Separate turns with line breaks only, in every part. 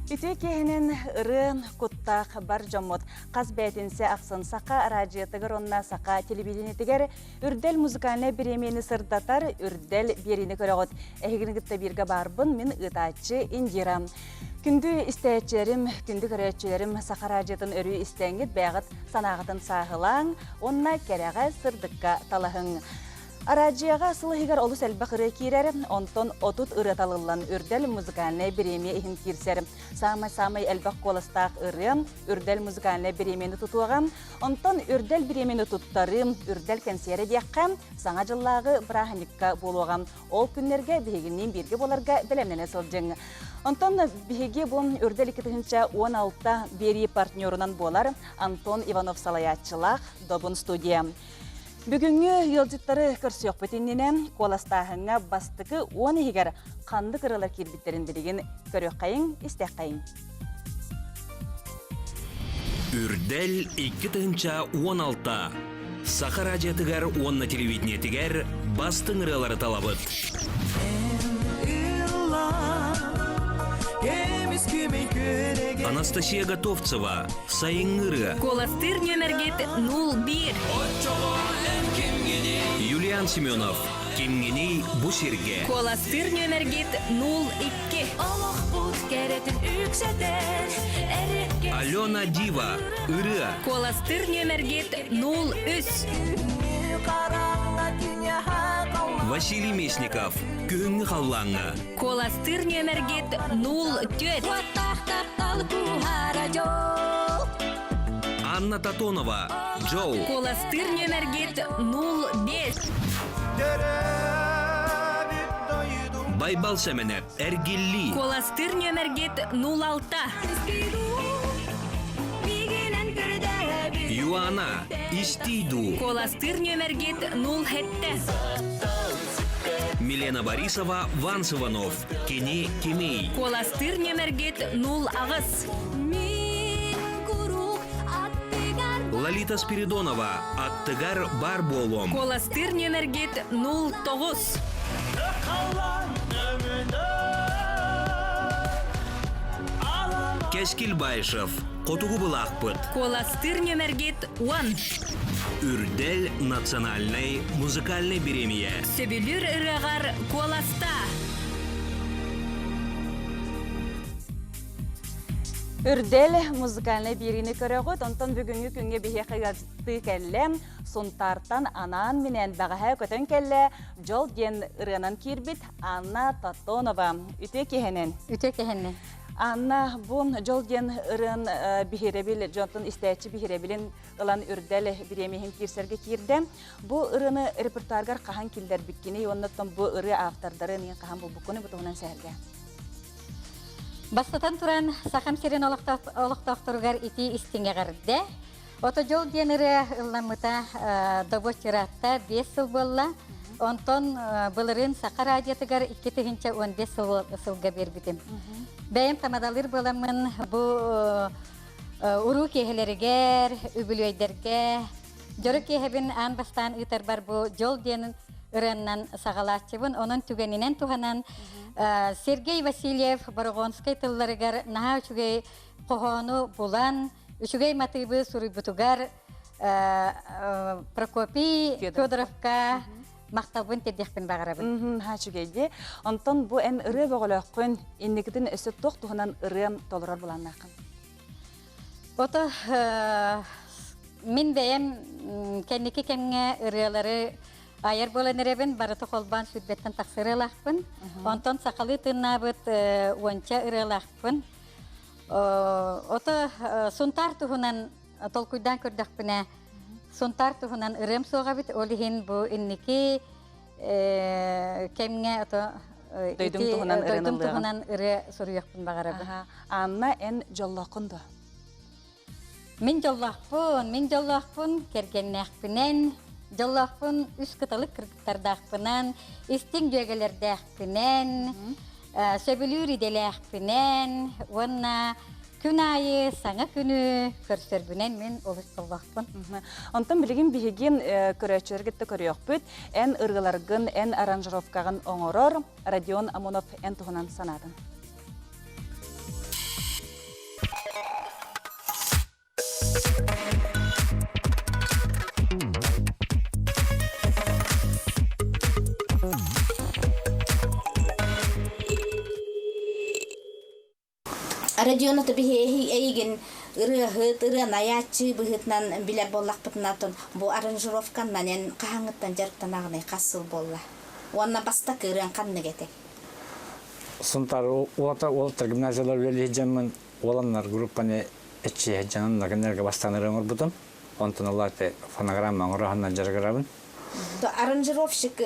Үтүө киэһэнэн ырыа куттаах бар дьоммут хас бээтинсэ ахсын Саха араадьыйатыгар уонна Саха телевидениетигэр Үрдэл музыкальнай бириэмийэни сырдатар Үрдэл биэриини көрөҕүт. Эһигини кытта бииргэ баарбын мин ыытааччы Индира. Күндү истээччилэрим, күндү көрөөччүлэрим Саха араадьыйатын өрүү истээҥҥит бэйэҕит санааҕытын сааһылааҥ уонна кэрэҕэ, сырдыкка талаһыҥ. Араадьыйаҕа сыл иһигэр олус элбэх ырыа киирэр, онтон 30 ырыа талыллан Үрдэл музыкальнай бириэмийэ иһин киирсэр. Саамай-саамай элбэх куоластаах ырыа Үрдэл музыкальнай бириэмийэни тутуоҕа. Онтон Үрдэл бириэмийэни туттарыы Үрдэл кэнсиэрэ диэххэ, Саҥа дьыллааҕы бырааһынньыкка буолуоҕа. Ол күннэргэ биһигинниин бииргэ буоларга бэлэмнэнэ сылдьыҥ. Онтон биһиги бу Үрдэл 2016 биэрии партнерунан буолар Антон Иванов салайааччылаах Добун студия. Бүгүҥҥү ыалдьыттары көрсүөхпүт иннинэ куоластааһыҥҥа бастакы уон иһигэр ханнык ырыалар киирбиттэрин билигин көрүөххэйиҥ, истиэххэйиҥ.
Үрдэл 2016 Саха радиотыгар уонна телевидениетигэр бастыҥ ырыалары талабыт. Анастасия Готовцева Сайыҥҥы ырыа.
Куоластыыр нүөмэргит 01.
Юлиан Семенов Кимҥиний бу сиргэ.
Куоластыыр нүөмэргит 02.
Олохпут кэрэтин үксэтэр
Алена Дива Ырыа.
Куоластыыр нүөмэргит 03.
Василий Местников Күһүҥҥү халлааҥҥа.
Куоластыыр нүөмэргит 04.
Анна Татонова, Джоу.
Куоластыыр нүөмэргит 05.
Байбал Сэмэнэп, Эргиллии.
Куоластыыр нүөмэргит 06.
Юана, Истий дуу.
Куоластыыр нүөмэргит 07.
Милена Борисова, Ванс Иванов. Кини кимий?
Куоластыыр нүөмэргит 08.
Лолита Спиридонова, аттыгар бар буолуом.
Куоластыыр нүөмэргит 09.
Кэскил Баишев, Хотугу былаахпыт.
Куоластыыр нүөмэргит 10.
Үрдэл национальнай музыкальнай бириэмийэ.
Сөбүлүүр ырыаҕар куоласта!
Үрдэл музыкальнай биэриини көрөҕүт. Онтон бүгүҥҥү күҥҥэ биһиэхэ ыалдьыттыы кэллэ. Сунтаартан анаан-минээн бэҕэһээ көтөн кэллэ. Дьол диэн ырыанан киирбит Анна Тотонова. Үтүө киһинэн.
Үтүө киһинэн.
Анна, бу дьол диэн ырыан биһирэбил, дьонтон истээччи биһирэбилин ылан үрдэл бириэмиһин киирсэргэ киирдэ. Бу ырыаны репертуаргар хаһан киллэрбиккиний уонна оттон бу ырыа автордарын иин хаһан булбуккуну бу туһунан сэһэргээ.
Бастатан туран, Сахам сирин олохтоохторугар итии истиҥ эҕэрдэ. Ото дьол диэн ырыа ылламмыта добуот ыраатта 5 сыл буолла. Онтон былырыын Саха радиотыгар 2015 сылга биэрбитим. Бэйэм тамадалыыр буоламмын бу уруу киэһэлэригэр, үбүлүөйдэргэ дьоро киэһэбин аан бастаан ыытарбар бу дьол диэн ырыаннан саҕалааччыбын. Онон түгэнинэн туһанан Сергей Васильев Борогонскай тылларыгар наһаа үчүгэй хоһоону булан, үчүгэй матыыбы суруйбутугар Прокопий Федоровка махталбын тиэрдиэхпин баҕарабын.
Наһаа үчүгэй дии. Онтон бу эн ырыа бөҕөлөөххүн, инникитин өссө туох туһунан ырыам толорор былааннааххын?
Ото мин бэйэм кэнники кэмҥэ ырыалары айар буолан эрэбин, барыта холбоон сүүрбэттэн тахса ырыалаахпын. Онтон сахалыы тыыннаабыт уонча ырыалаахпын. Ото Сунтаар туһунан толкуйдаан көрдөхпүнэ, Сунтаар туһунан ырыам суох эбит. Ол иһин бу инники кэмҥэ ото
Дойдум туһунан
дойдум туһунан ырыа суруйуохпун баҕарабын.
Анна, эн дьоллооххун дуо?
Мин дьоллоохпун, мин дьоллоохпун, кэргэннээхпинэн, дьоллоохпун үс кыталык кыргыттардаахпынан, истиҥ дьүөгэлэрдээхпинэн, сөбүлүүр идэлээхпинэн уонна күн аайы саҥа күнү көрсөрбүнэн мин олус дьоллоохпун.
Онтон билигин биһиги көрөөччүлэргэ да көрүөхпүт. Эн ырыаларгын, эн аранжировкаҕын оҥорор Родион Амонов эн туһунан санаатын.
Родион биһиэһи эйигин ырыаһыт, ырыаны айааччы быһыытынан билэр буоллахпытына, бу аранжировканнан эн хаһааҥҥыттан дьарыктанаҕыный, хас сыл буолла? Уонна бастакы ырыаҥ ханнык этэй?
Сунтаар уолаттар уолаттар гимназиялар үлэлии дьаммын уоланнар группаны эччиэһэ дьанан нагыннарга бастаан ырыа оҥорбутум. Онтон ыла фонограмма оҥороһунан дьарыгырабын.
Аранжировщик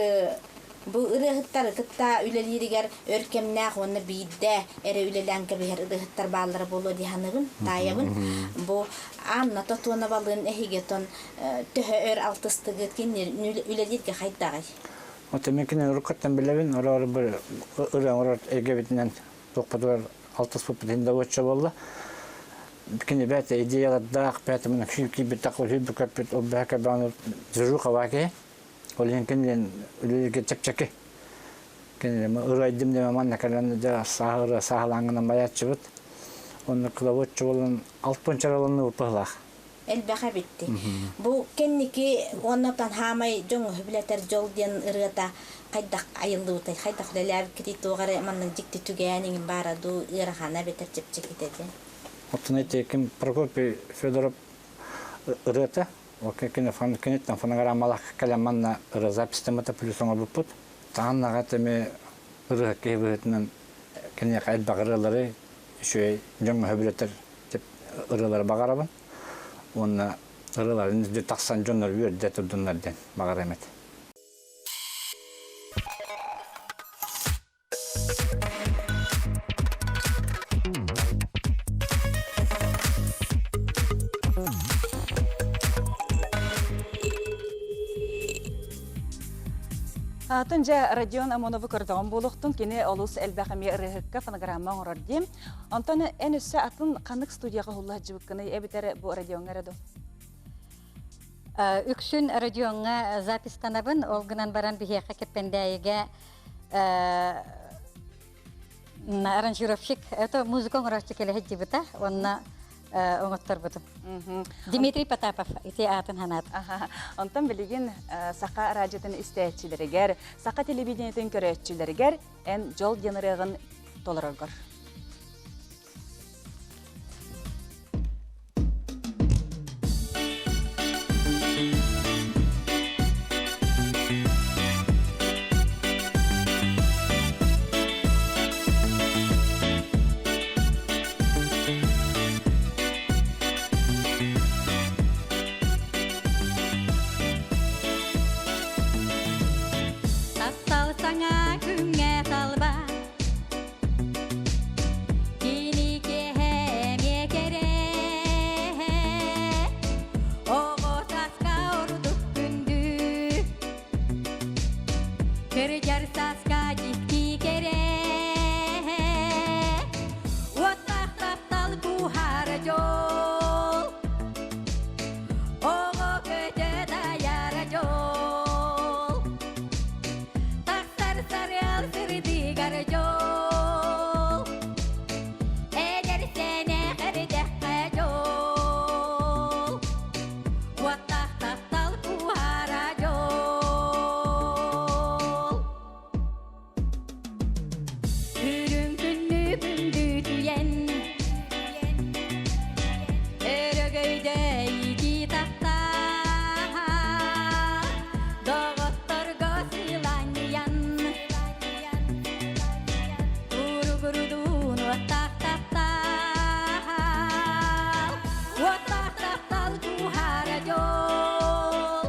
бу ырыаһыттары кытта үлэлииригэр өр кэмнээх уонна биирдэ эрэ үлэлээн кэбиһэр ырыаһыттар бааллара буолуо дии саныыбын, таайабын. Бу Анна Тотоновалыын эһиги отон төһө өр алтыстыгыт, кини үлэлииргэ хайдаҕый?
Оттон мен кинини уруккаттан билэбин, ороор бу ырыа оҥорор эйгэбитинэн туохпутугар алтыспыппыт иһин да уочча буолла. Кини бэйэтэ идеялардаах, бэйэтэ мына киирбит үһү ол бэһэ кэбэҕин движуха киһи. Ол иһин кинилин үлэлииргэ чэпчэки. Кинилэр ырайдым диэн манна кэлэн дьэ сааһы сааһылааҥҥынан байааччыбыт. Онно кылабыт чуолан алтын чараланыы быһылаах.
Элбэх эбитти. Бу кэнники уонна хаамай дьоҥ билэтэр дьол диэн ырыата хайдах айыллыбытай, хайдах үлэлээбиккитий, туох эрэ маннык дьикти түгээн иҥин баара дуу, ыарахана эбэтэр чэпчэкитэ диэн.
Оттон эти ким Прокопий Федоров ырыата, ол кини киниттэн фонограммалаах кэлэн манна ырыа записьтаммыта плюс оҥорбуппут. Тааннаҕа тэми ырыа киһи быһыытынан киниэхэ элбэх ырыалары үчүгэй дьоҥҥо сөбүлэтэр ырыалары баҕарабын. Уонна ырыаларын тахсан дьоннор үөрдэ турдуннар диэн баҕарам этэ.
Атын дьэ Родион Амоновы көрдөҕүм буолуохтун, кини олус элбэх эмиэ ырыаһыкка фонограмма оҥорор диэм. Онтон эн өссө атын ханнык студияҕа уһулла сылдьыбыккыный эбэтэр бу Родиоҥҥа эрэ дуу?
Үксүн Родиоҥҥа запистанабын, ол гынан баран биһиэхэ Кэппэндээйигэ аранжировщик, это музыка оҥорооччу кэлэ сылдьыбыта уонна оҥотторбутум. Дмитрий Потапов ити аатын ханаат.
Онтон билигин Саха радиотын истээччилэригэр, Саха телевидениетин көрөөччүлэригэр эн дьол диэн ырыаҕын толороргор.
Таптал саҥа күҥҥэ талба Кини киэһэ эмиэ кэрэ Оҕо сааска ордук күндү Кырдьар сааска дьикти кэрэ Уоттаах таптал куһаара дьол Оҕо көтө дайара дьол Тахсар сарыал сырдыгар дьол Эдэр сэнэх эрдэххэ дьол Уоттаах таптал куһаара дьол Үрүҥ күннү күндүтүйэн Өрөгөйдөй тахтаа Доҕотторго сыланньыйан Уругурудуун уоттаах таптаал Уоттаах таптал куһаара дьол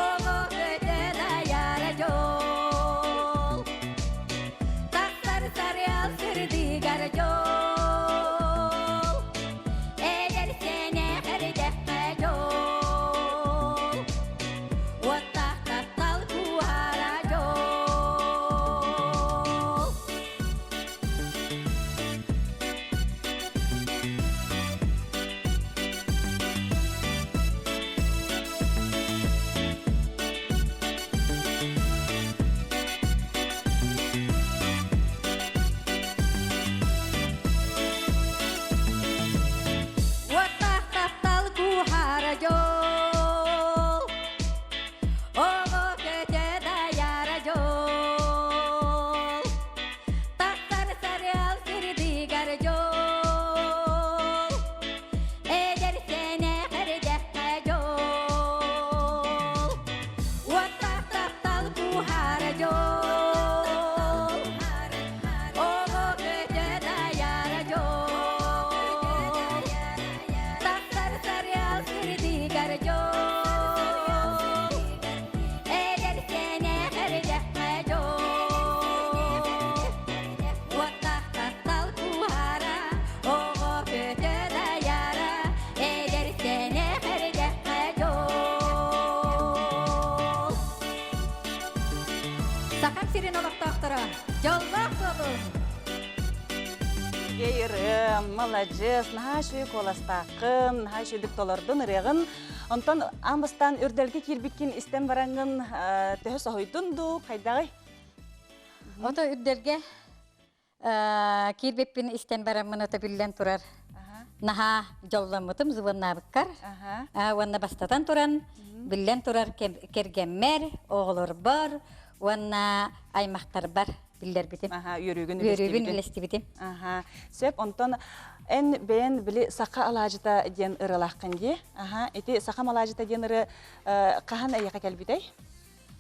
Оҕо көтөн айара дьол Тахсар сарыал сырдыгар дьол Эдэр сэнэх эрдэххэ дьол Уоттаах таптал куһаара дьол. Сахам сирин олохтоохторо, дьоллоох буолуҥ!
Ырыам, маладьыас, наһаа үчүгэй куоластааххын, наһаа үчүгэйдик толордун ырыаҕын. Онтон аан бастаан үрдэлгэ киирбиккин истэн бараҥҥын төһө соһуйдун дуу, хайдаҕый?
Ото үрдэлгэ киирбиппин истэн бараммын ото биллэн турар наһаа дьолломмутум звоннаабыккар уонна бастатан туран биллэн турар кэргэммэр оҕолорбор уонна аймахтарбар биллэрбитим
үөрүүгүн
үөрүүбүн үллэстибитим
сөп онтон эн бэйэн били саха алаадьыта диэн ырыалааххын дии аха ити саха алаадьыта диэн ырыа хаһан эйиэхэ кэлбитэй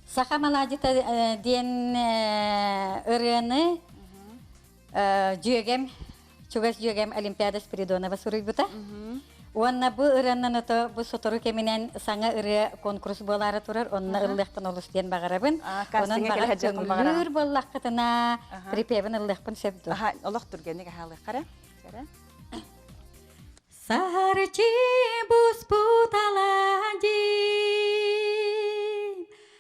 Саха маладьыта диэн ырыаны дьүөгэм, чугас дьүөгэм Олимпиада Спиридонова суруйбута. Уонна бу ырыаннан ото бу сотору кэминэн саҥа ырыа конкурс буолаары турар, онно ыллыахпын олус диэн баҕарабын. Онон баҕар көҥүллүүр буоллаххытына припевин ыллыахпын сөп дуо?
Олох түргэнник аһаалыаххара.
Саһарчы буспут аладьым,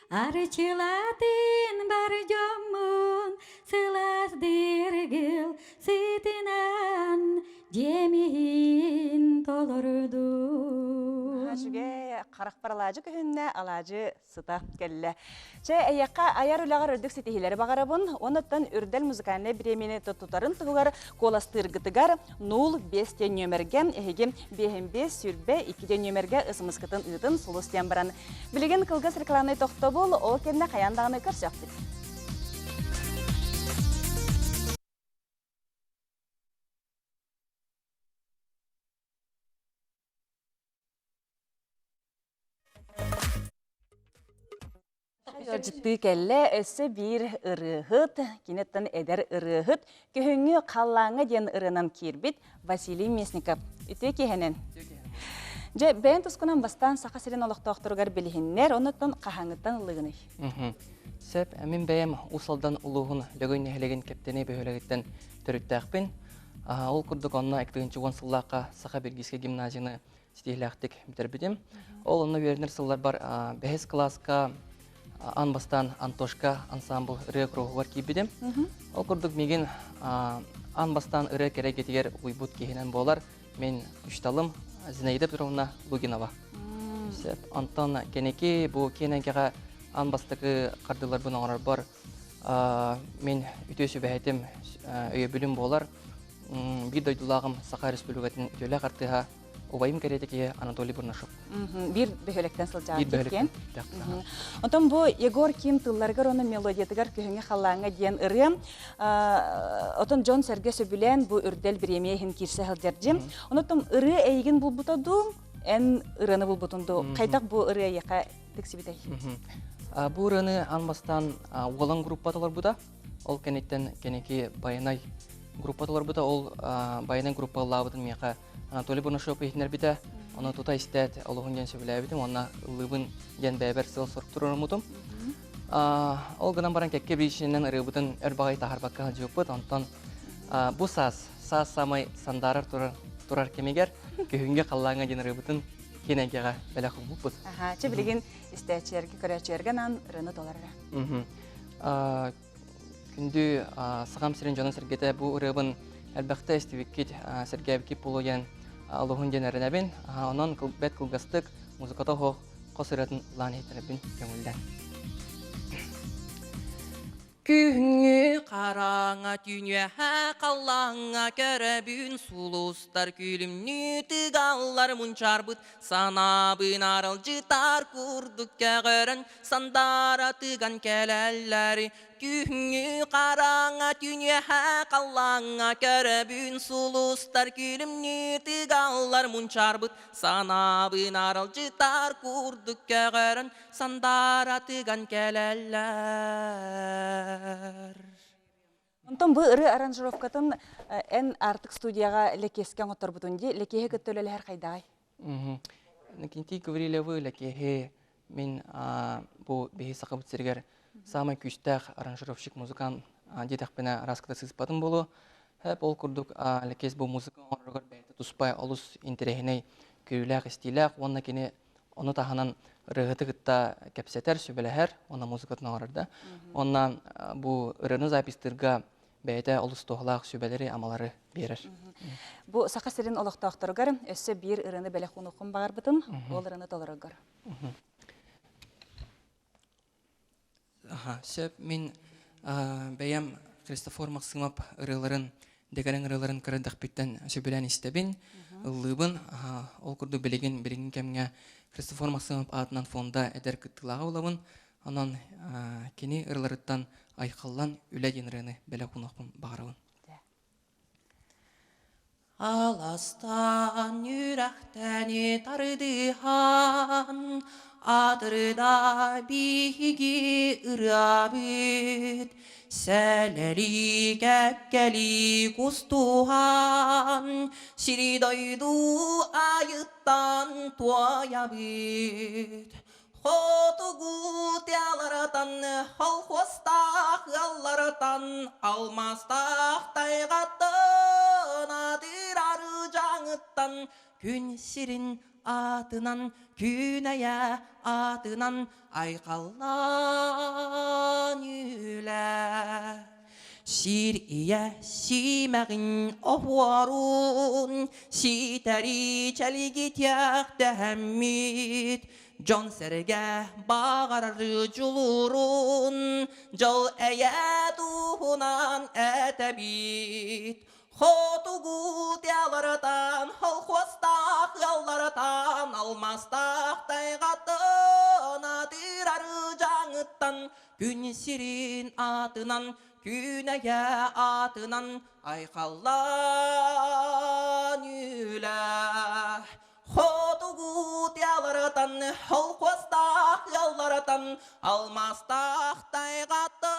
Арчылатын бар дьоммун сылаас дыргыл сытынан дьиэм иһин толордум.
Үчүгэй харахпар алаадьы көһүннэ, алаадьы сыта кэллэ. Чэ, эйиэхэ айар үлэҕэр үрдүк ситиһиилэри баҕарабын. Онуттан Үрдэл музыкальнай бириэмийэни тутарын туһугар куоластыыргытыгар 05 диэн нүөмэргэ эһиги 55 22 диэн нүөмэргэ ысымыскытын ыытын сулус диэн баран. Билигин кылгас рекламнай тохтобул, ол кэннэ хайаан даҕаны көрсөхпүт. Ыалдьыттыы кэллэ өссө биир ырыаһыт, киниттэн эдэр ырыаһыт, Күһүҥҥү халлааҥҥа диэн ырыанан киирбит Василий Местников. Үтүө киэһэнэн. Дьэ, бэйэн тускунан бастаан Саха сирин олохтоохторугар билиһиннэр, оннуттан хаһааҥҥыттан ыллыгыный?
Сөп, мин бэйэм Уус Алдан улууһун Лөгөй нэһилиэгин Кэптэни бөһүөлэгиттэн төрүттээхпин. Ол курдук онно 2010 сыллаахха Саха Биргийскэй гимназияны ситиһиилээхтик бүтэрбитим. Ол онно үөрэнэр сылларбар бэһис кылааска аан бастаан Антошка ансамбл ырыа куруһугар киирбитим. Ол курдук миигин аан бастаан ырыа кэрэ эйгэтигэр уйбут киһинэн буолар мин учууталым Зинаида Петровна Лугинова. Сөп. Онтон кэники бу киэн эйгэҕэ аан бастакы хардыыларбын оҥорорбор мин үтүө сүбэһитим, өйөбүлүм буолар. Биир дойдулааҕым Саха Республикатын үтүөлээх артыыһа убайым кэриэтэ киһи Анатолий Бурнашов.
Биир бөһүөлэктэн сылдьаҕыт диэн. Онтон бу Егор Ким тылларыгар уонна мелодиятыгар Күһүҥҥү халлааҥҥа диэн ырыа отон дьон-сэргэ сөбүлээн бу үрдэл бириэмийэ иһин киирсэ сылдьар дьим. Онотон ырыа эйигин булбута дуу, эн ырыаны булбутун дуу, хайдах бу ырыа эйиэхэ тиксибитэй?
Бу ырыаны аан бастаан Уолан группа толорбута. Ол кэнниттэн кэнники Байанай группа толорбута. Ол Байанай группа ыллаабытын миэхэ Анатолий Бурнашов иһитиннэрбитэ. Ону тута истээт олуһун диэн сөбүлээбитим уонна ыллыыбын диэн бэйэбэр сыал-сорук туруоруммутум. Ол гынан баран кэккэ бириичинэнэн ырыабытын өр баҕайы таһаарбакка сылдьыбыппыт. Онтон бу саас, саас саамай сандаарар турар, турар кэмигэр күһүҥҥү халлааҥҥа диэн ырыабытын киэн эйгэҕэ бэлэх ууммуппут.
Аха, чэ билигин истээччилэргэ, көрөөччүлэргэ анаан ырыаны толор эрэ.
Күндү Сахам сирин дьоно-сэргэтэ бу ырыабын элбэхтэ истибиккит, сэргээбиккит буолуо диэн олуһун диэн эрэнэбин. Онон бэрт кылгастык музыката оһох хос ырыатын ыллаан иһиттэрэбин көҥүллэн. Күһүҥҥү хараҥа түүнүөһэ халлааҥҥа көрөбүн сулустар күлүмнүү тыгаллар мунчаарбыт санаабын аралдьытар курдук көҕөрөн Сандаара тыган кэлэллэр, күһүҥҥү хараҥа түүнүөһэ халлааҥҥа көрөбүн сулустар күлүмнүү тыгаллар мунчаарбыт санаабын аралдьытар курдук көҕөрөн сандаара тыган кэлэллэр.
Онтон бу ырыа аранжировкатын эн Артык студияҕа Лэкиэскэ оҥотторбутун дии. Лэкиэһи кытта үлэлэһэр хайдаҕай?
Иннокентий Гаврильевы Лэкиэһи мин бу биһи Сахабыт сиригэр саамай күүстээх аранжировщик музыкант диэтэхпинэ араскыта сыыспатым буолуо. Ол курдук Лэкиэс бу музыка оҥороругар бэйэтэ туспа олус интэриэһинэй көрүүлээх-истиилээх уонна кини ону таһынан ырыаһыты кытта кэпсэтэр, сүбэлэһэр, уонна музыкатын оҥорор да. Онно бу ырыаны запистыырга бэйэтэ олус туһалаах сүбэлэри, амалары биэрэр.
Бу Саха сирин олохтоохторугар өссө биир ырыаны бэлэх уунуоххун баҕарбытын, ол ырыаны толороргор.
Сөп, мин бэйэм Христофор Максимов ырыаларын, дэгэрэҥ ырыаларын көрөрдөхпүттэн сөбүлээн истэбин, ыллыыбын. Ол курдук билигин билигин кэмҥэ Христофор Максимов аатынан фонда эдэр кыттыылааҕа буолабын. Онон кини ырыаларыттан айхаллан үлэ диэн ырыаны бэлэх уунуохпун баҕарабын. Аластан үрэхтэни тардыһан, Аатырда биһиги ырыабыт, Сэлэли кэккэли кустуһан, Сири-дойду айыттан туойабыт. Хотугу тыалартан, колхозтаах ыаллартан, алмаастаах тайҕаттан, атыырар дьаҥыттан, күн сирин аатынан, күн эйэ аатынан айхаллаан үлэ. Сир ийэ сиимэҕин оһуорун, ситэри чэлгитиэх дэһэммит, Дьон-сэргэ баҕарар дьулуурун, дьол эйэ туһунан этэбит. Хотугу тыалартан, холхуостаах ыаллартан, алмаастаах тайҕаттан, атыырар дьаҥыттан, күн сирин аатынан, күн эйэ аатынан айхаллаан үлэ. Хотугу тыаларытан, холкуостаах ыалларытан, алмаастаах тайҕаттан,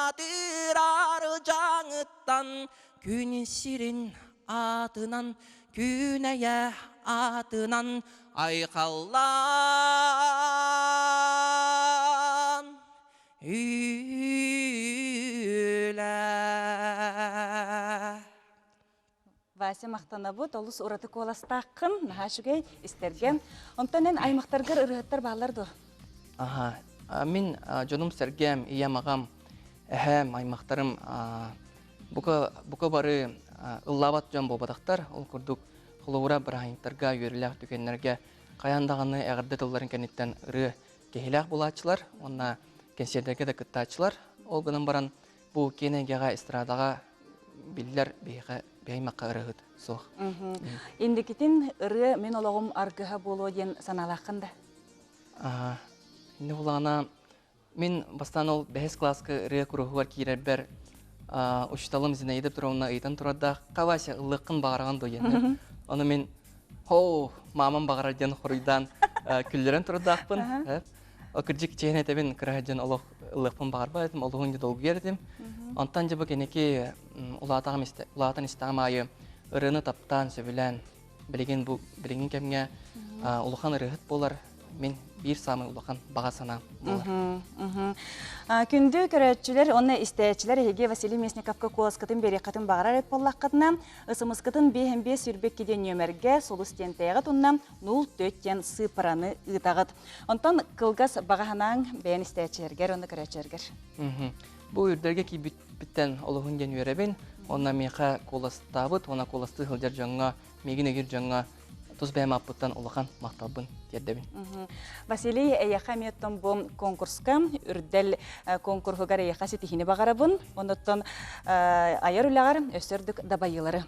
атыырар дьаҥыттан, күн сирин аатынан, күн эйэ аатынан айхаллаан үлэ.
Вася махтанабыт, олус ураты куоластааххын, наһаа үчүгэй, истэргэ. Онтон эн аймахтаргар ырыаһыттар бааллар дуо?
Аха, мин дьонум сэргэм, ийэм, аҕам, эһээм, аймахтарым бука, бука бары ыллаабат дьон буолбатахтар. Ол курдук холобура бырааһынньыктарга, үөрүүлээх түгэннэргэ хайаан даҕаны эҕэрдэ тылларын кэнниттэн ырыа киһилээх буолааччылар уонна кэнсиэрдэргэ да кыттааччылар. Ол гынан баран Бу киэн эйгэҕэ эстрадаҕа биллэр биһиэхэ биһи ырыаһыт суох.
Инникитин ырыа мин олоҕум аргыһа буолуо диэн санаалааххын да?
Инни булаҕына мин бастаан ол бэһис кылааска ырыа куруһугар киирэрбэр учууталым Зинаида Петровна ыйытан турардаах «Вася, ыллыаххын баҕараҕын дуо?» диэн. Ону мин «Хоу, маамам баҕарар» диэн хоруйдаан күллэрэн турардаахпын. Кырдьык чиэһин этэбин кыра дьон олох ылыахпын баҕарбат этим, олуһун дьэ долгуйар этим. Онтон дьэ бу кэнники улаатаҕым улаатан истэҕим аайы ырыаны таптаан, сөбүлээн, билигин бу билиҥҥи кэмҥэ улахан ырыаһыт буолар мин биир саамай улахан баҕа санаам буолар.
Күндү көрөөччүлэр уонна истээччилэр эһиги Василий Местниковка куоласкытын биэриэххитин баҕарар эбит буоллаххытына, ысымыскытын 5 5 22 диэн нүөмэргэ сулус диэн тэйэҕит уонна 04 диэн сыыппараны ыытаҕыт. Онтон кылгас баҕа санааҥ бэйэн истээччилэргэр уонна көрөөччүлэргэр.
Бу үрдэргэ киирбиппиттэн олуһун диэн үөрэбин. Онно миэхэ куоластаабыт уонна куоластыы сылдьар дьоҥҥо, миигин өйүүр дьоҥҥо тус бэйэм ааппыттан улахан махталбын тиэрдэбин.
Василий, эйиэхэ эмиэ оттон бу конкурска үрдэл конкурһугар эйиэхэ ситиһиини баҕарабын. Оннуттан айар үлэҕэр өссө үрдүк дабайыылары.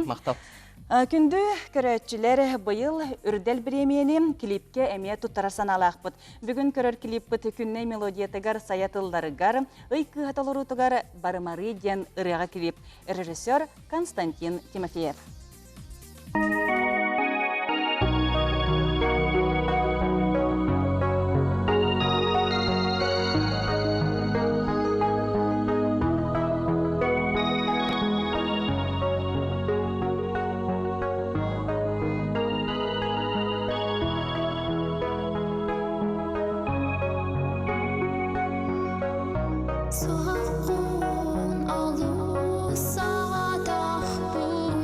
Махтал.
Күндү көрөөччүлэр, быйыл Үрдэл бириэмийэни клипкэ эмиэ туттарар санаалаахпыт. Бүгүн көрөр клиппыт Күннэй мелодиятыгар, сайа тылларыгар, Ый кыыһа толоруутугар Барымарыы диэн ырыаҕа клип. Режиссер Константин Тимофеев.
Суһалгын олус саҕатахпын.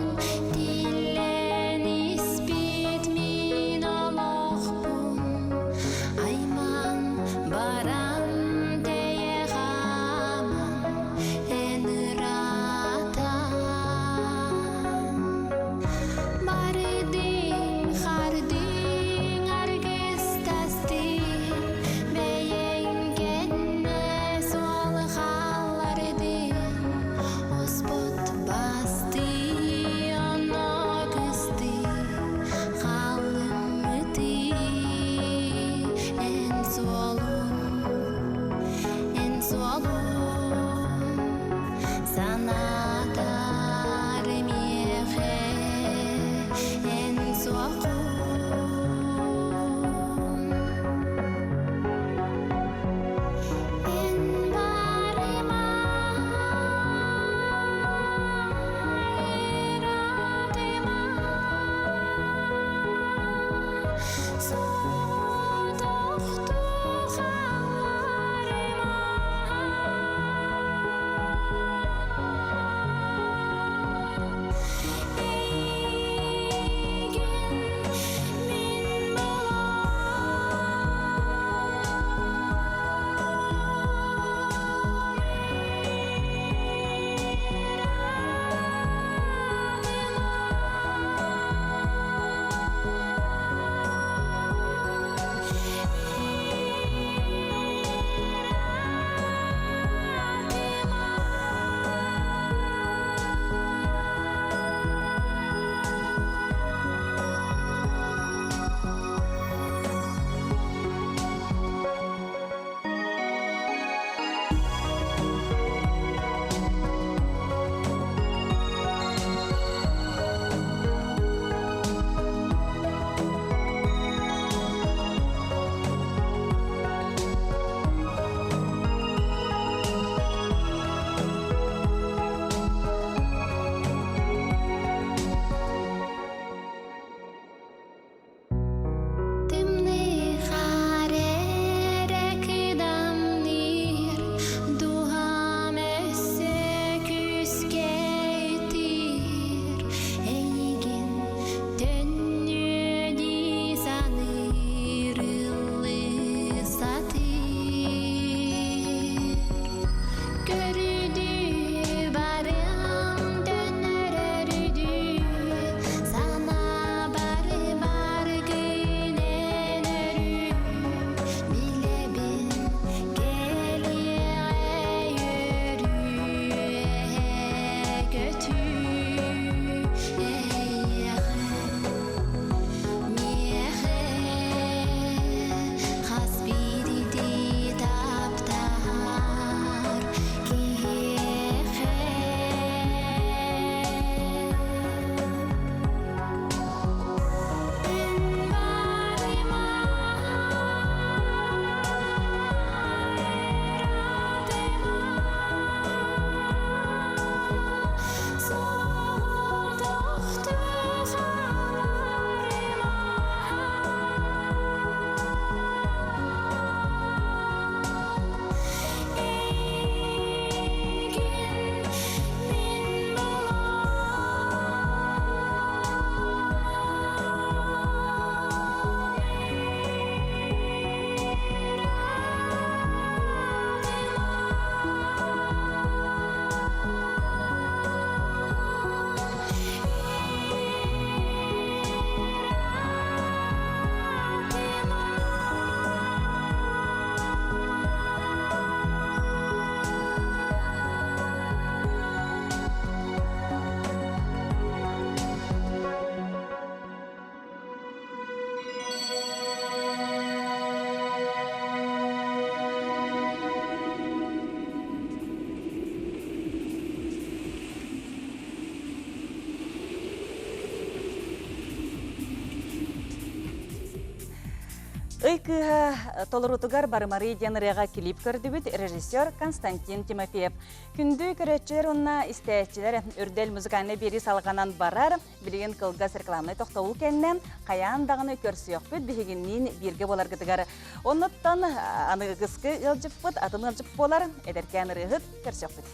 Ый кыыһа толоруутугар Барымарый диэн ырыаҕа клип көрдүбүт режиссер Константин Тимофеев. Күндү көрөөччүлэр уонна истээччилэр Үрдэл музыкальнай биэрии салҕанан барар. Билигин кылгас рекламнай тохтобул кэннэ хайаан даҕаны көрсүөхпүт биһигинниин бииргэ буоларгытыгар. Оннуттан аныгыскы ыалдьыппыт атын ыалдьыт буолар эдэркээн ырыаһыт көрсүөхпүт.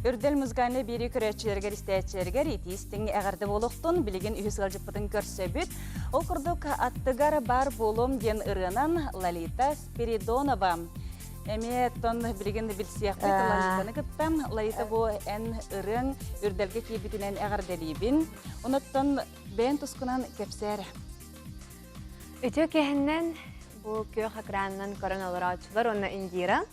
Үрдэл музыкальнай биэрии көрөөччүлэригэр истээччилэригэр итии-истиҥ эҕэрдэ буолуохтун. Билигин үһүс ыалдьыппытын көрсөбүт. Ол курдук аттыгар баар буолуом диэн ырыанан Лолита Спиридонова. Эмиэ оттон билигин билсиэхпит Лолитаны кытта. Лолита бу эн ырыаҥ үрдэлгэ киирбитинэн эҕэрдэлиибин. Онуттан бэйэн тускунан кэпсээр.
Үтүө киэһэннэн бу күөх экранынан көрөн олорооччулар уонна Индира.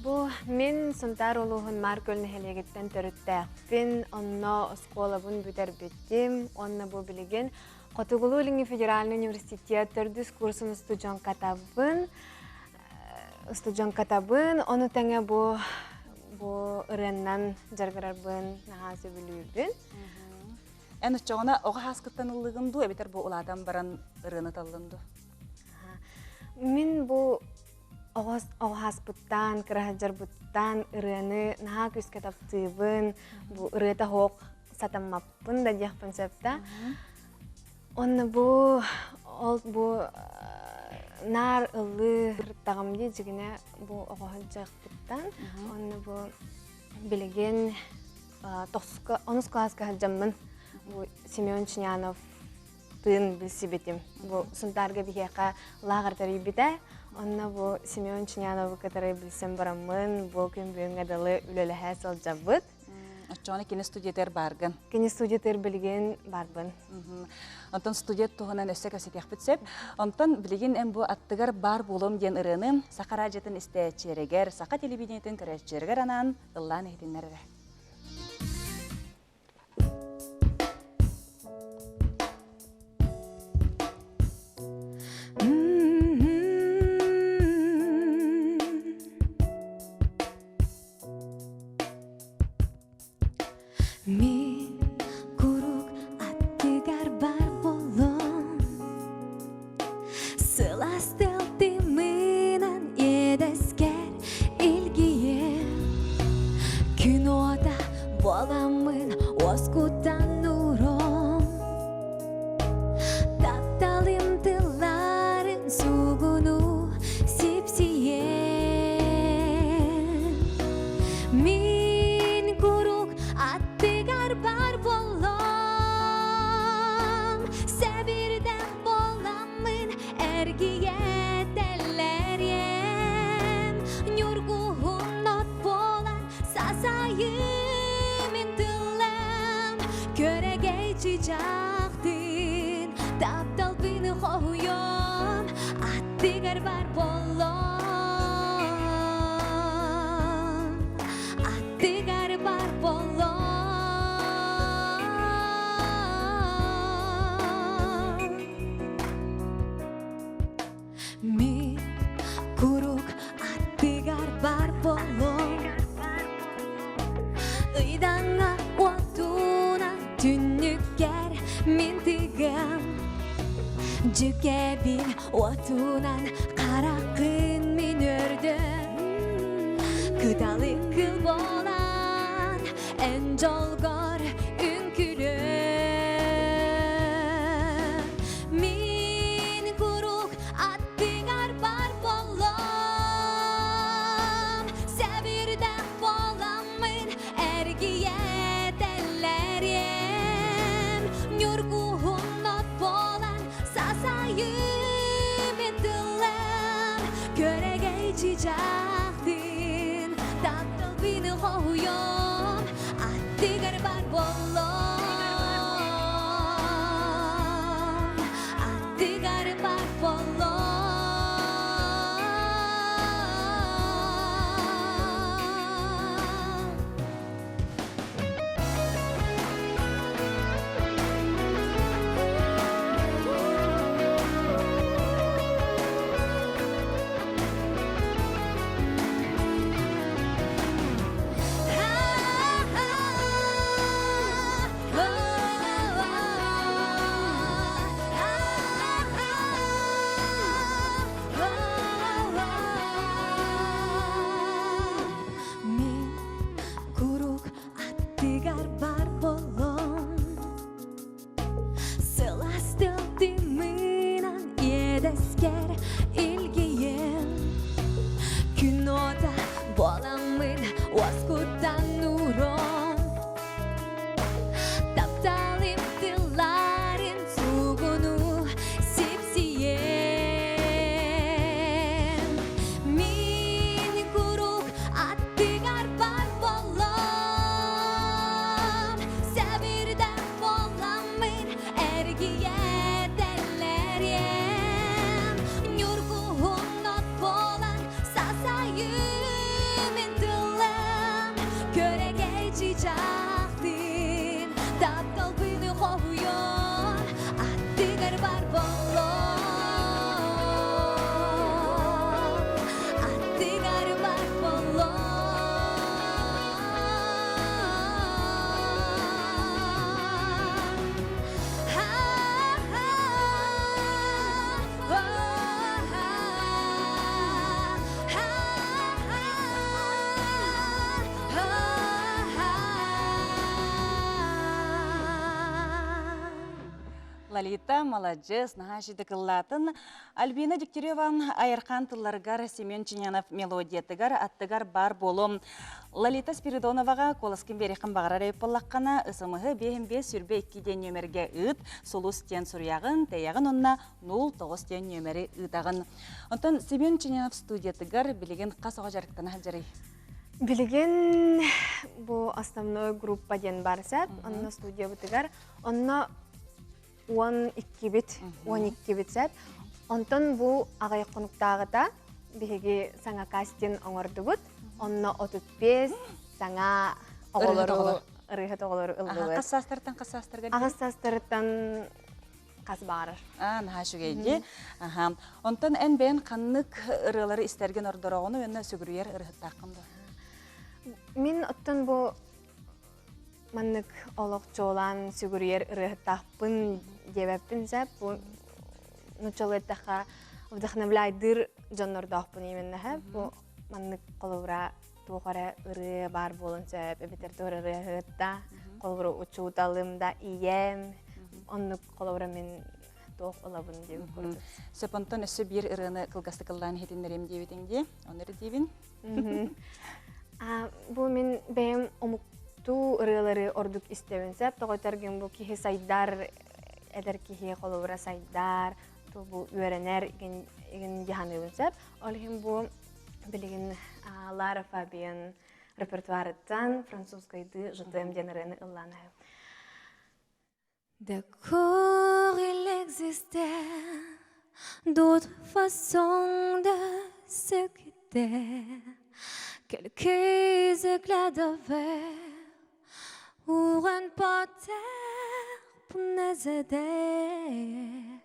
Бу мин Сунтаар улууһун Маар Күөл нэһилиэгиттэн төрүттээхпин, онно оскуолабын бүтэрбитим уонна бу билигин Хотугулуу-Илиҥҥи федеральнай университет төрдүс курсун устудьуонкатабын, устудьуонкатабын, ону тэҥэ бу бу ырыаннан дьарыгырарбын наһаа сөбүлүүбүн.
Эн оччоҕуна оҕо сааскыттан ыллыгын дуу, эбэтэр бу улаатан баран ырыаны таллын дуу?
Мин бу Оҕо ааспыттаан, кыраһадьарбыттаан ырыаны наһаа күүскэ таптыыбын, бу ырыата суох сатаммаппын да диэхпин сөп да. Онно бу ол бу наар ыллыы ырыттаҕым дии дьигинэ бу оҕо сылдьыахпыттан. Онно бу билигин тохсуска онус кылааска сылдьаммын бу Семен Ченянов тыын билсибитим. Бу Сунтаарга биһиэхэ лааҕыр тэрийбитэ. Онно бу Семен Ченяновы кытары билсэн бараммын, бу күн бүгүҥҥэ дылы үлэлэһэ сылдьабыт.
Оччоҕуна кини студиятыгар бааргын?
Кини студиятыгар билигин баарбын.
Онтон студия туһунан өссө кэпсэтиэхпит сөп. Онтон билигин эн бу аттыгар баар буолуом диэн ырыаны Саха радиотын истээччилэригэр, саха телевидениетын көрөөччүлэригэр анаан ыллаан иһитиннэр эрэ.
Мин куруук аттыгар бар болон Сылаас тымынан иэдэскэр илгийэн Күн уота буоламмын уоскутан урон Тапталым тылларын сугуну сипсийэн Мин куруук аттыгар бар боллом Сэбирдэх буоламмын эргийэтэллэриэм Ньургуһун от буолан сасайым мин тыллам Көрөгөй чыычаахтыын тапталбын хоһуйом Аттыгар бар боллом Аттыгар бар боллом Мин куруук аттыгар бар болом Ыйдаҥа уотунан түннүккэр мин тыгам Дьүкэбил уотунан хараххын мин өрдөм Кыталык кыл буолан эн дьолгор үҥкүлүөм Мин куруук аттыгар бар боллом Сэбирдэх буоламмын эргийэтэллэриэм Ньургуһун от буолан сасайым тыллан Көрөгөй чыычаахтын тапталбын хоһуйом Аттыгар бар боллом.
Лолита, маладьыас, наһаа үчүгэй ыллаатын. Альбина Дегтярева Айархан тылларыгар Семен Ченянов мелодиятыгар аттыгар баар буолуом. Лолита Спиридоноваҕа куоласкын биэриэххин баҕарар эбит буоллаххына, ысымыһы 55 22 диэн нүөмэргэ ыыт, сулус диэн суруйаҕын, тэйэҕин уонна 09 диэн нүөмэри ыытаҕын. Онтон Семен Ченянов студиятыгар билигин хас оҕо дьарыктана сылдьарый?
Билигин бу основной группа диэн бар сөп, онно студиябытыгар Онно 12-бит, 12-бит сөп. Онтон бу аҕыйах хонуктааҕыта биһиги саҥа кастинг оҥордубут. Онно 35 саҥа оҕолору ырыаһыт оҕолору ыллыбыт.
Хас саастартан хас саастарга?
Аҕыс саастарыттан хас баҕарар.
Аа, наһаа үчүгэй дии. Аха. Онтон эн бэйэн ханнык ырыалары истэргин ордороҕуну уонна сүгүрүйэр ырыһыттааххын дуо?
Мин оттон бу Маннык олох чуолаан сүгүрүйэр ырыаһыттаахпын диэбэппин сөп. Бу нууччалыы эттэххэ вдохновляйдыыр дьоннордоохпун именно Бу маннык холобура туох эрэ ырыа баар буолан сөп эбэтэр туох эрэ ырыаһыт да холобура учууталым да ийэм оннук холобура мин туох ылабын диэбит курдук.
Сөп онтон өссө биир ырыаны кылгастык ыллаан иһитиннэриэм диэбитиҥ дии. Ону эрэ диибин.
Бу мин бэйэм омуктуу ырыалары ордук истэбин сөп. Тоҕо этэргин бу киһи сайдар, эдэр киһи холобура сайдар, бу үөрэнэр игин дьаһаныыбын сөп. Ол иһин бу билигин Лара Фабиан репертуарыттан французскайдыы «Je t'aime» диэн ырыаны ыллаан
D'accord, il existait d'autres façons de se quitter. Quelques éclats de verre ou un porteur pour nous aider.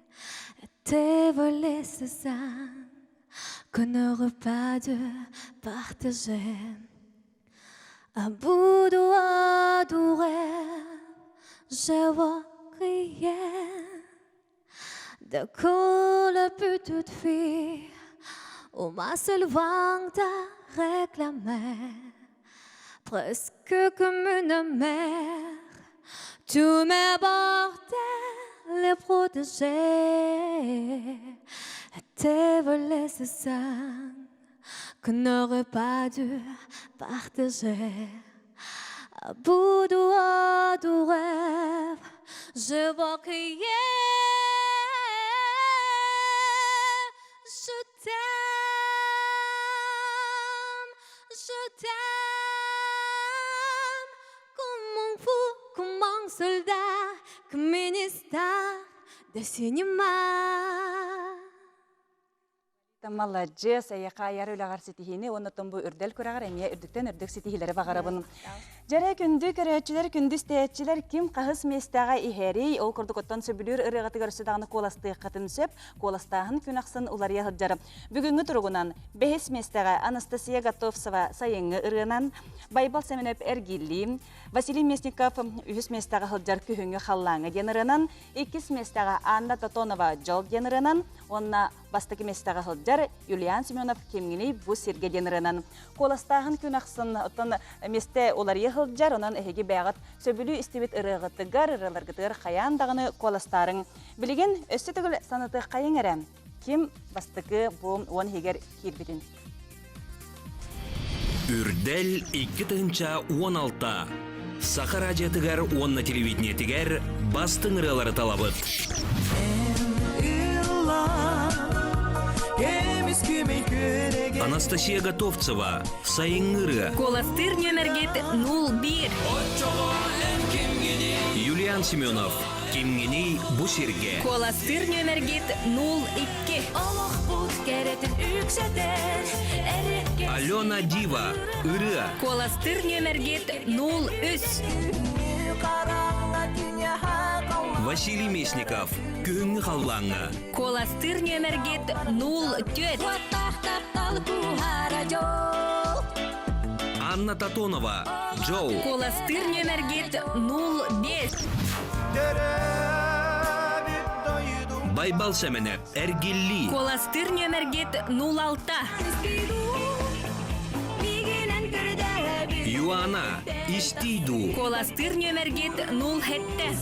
Te voler ce sang qu'on n'aurait pas dû partager. À bout de je vois crier De la petite fille où ma seule vente réclamait presque comme une mère. Tu m'as les protéger, te voler ce sang qu'on n'aurait pas dû partager. À bout de du rêve, je vois crier. Je t'aime, je t'aime, comme un fou, comme un soldat, comme une star de cinéma.
Маладьыас, эйиэхэ айар үлэҕэр ситиһиини уонна оттон бу үрдэл күрэҕэр эмиэ үрдүктэн үрдүк ситиһиилэри баҕарабын. Дьэрэ күндү көрөөччүлэр, күндү истээччилэр ким хаһыс миэстэҕэ иһэрий, ол курдук оттон сөбүлүүр ырыаҕытыгар өссө даҕаны куоластыаххытын сөп, куоластааһын күн ахсын уларыйа сылдьар. Бүгүҥҥү туругунан бэһис миэстэҕэ Анастасия Готовцева сайыҥҥы ырыанан, Байбал Сэмэнэп Эргиллии, Василий Местников үһүс миэстэҕэ сылдьар Күһүҥҥү халлааҥҥа диэн ырыанан, иккис миэстэҕэ Анна Тотонова Дьол диэн ырыанан уонна Бастакы миэстэҕэ сылдьар Юлиан Семенов кимҥиний бу сиргэ диэн ырыанан куоластааһын күн ахсын оттон миэстэ уларыйа сылдьар, онон эһиги бэйэҕит сөбүлүү истибит ырыаҕытыгар, ырыаларгытыгар хайаан даҕаны куоластаарыҥ. Билигин өссө төгүл санатыаххайыҥ эрэ, ким бастакы бу уон иһигэр киирбитин.
Үрдэл 2016 Саха радиотыгар уонна телевидениетигэр бастыҥ ырыалары талабыт. Анастасия Готовцева «Сайыҥҥы ырыа».
Куоластыыр нүөмэргит 01.
Юлиан Семенов Кимҥиний бу сиргэ?
Куоластыыр нүөмэргит 02.
Олохпут кэрэтин үксэтэр
Алена Дива ырыа.
Куоластыыр нүөмэргит 03.
Василий Местников Күһүҥҥү халлааҥҥа.
Куоластыыр нүөмэргит 04.
Анна Тотонова Джоу.
Куоластыыр нүөмэргит 05.
Байбал Сэмэнэп Эргиллии.
Куоластыыр нүөмэргит 06.
Юана Истий дуу.
Куоластыыр нүөмэргит 07.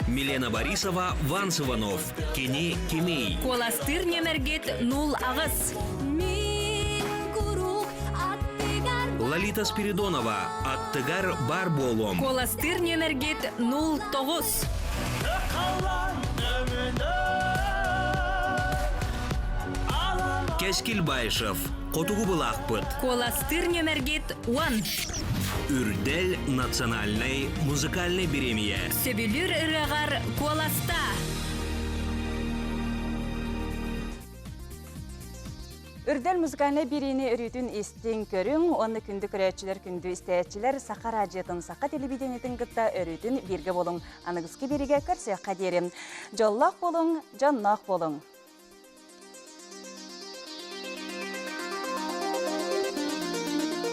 Милена Борисова, Ванс Иванов. Кини кимий?
Куоластыыр нүөмэргит 08.
Лолита Спиридонова, аттыгар бар буолуом.
Куоластыыр нүөмэргит 09.
Кэскил Баишев, Хотугу былаахпыт.
Куоластыыр нүөмэргит 10.
Үрдэл национальнай музыкальнай бириэмийэ.
Сөбүлүүр ырыаҕар куоласта!
Үрдэл музыкальнай биэриини өрүүтүн истиҥ, көрүҥ уонна күндү көрөөччүлэр, күндү истээччилэр Саха радиотын, Саха телевидениетын кытта өрүүтүн бииргэ буолуҥ. Аныгыскы биэриигэ көрсүөххэ диэри. Дьоллоох буолуҥ, дьонноох буолуҥ!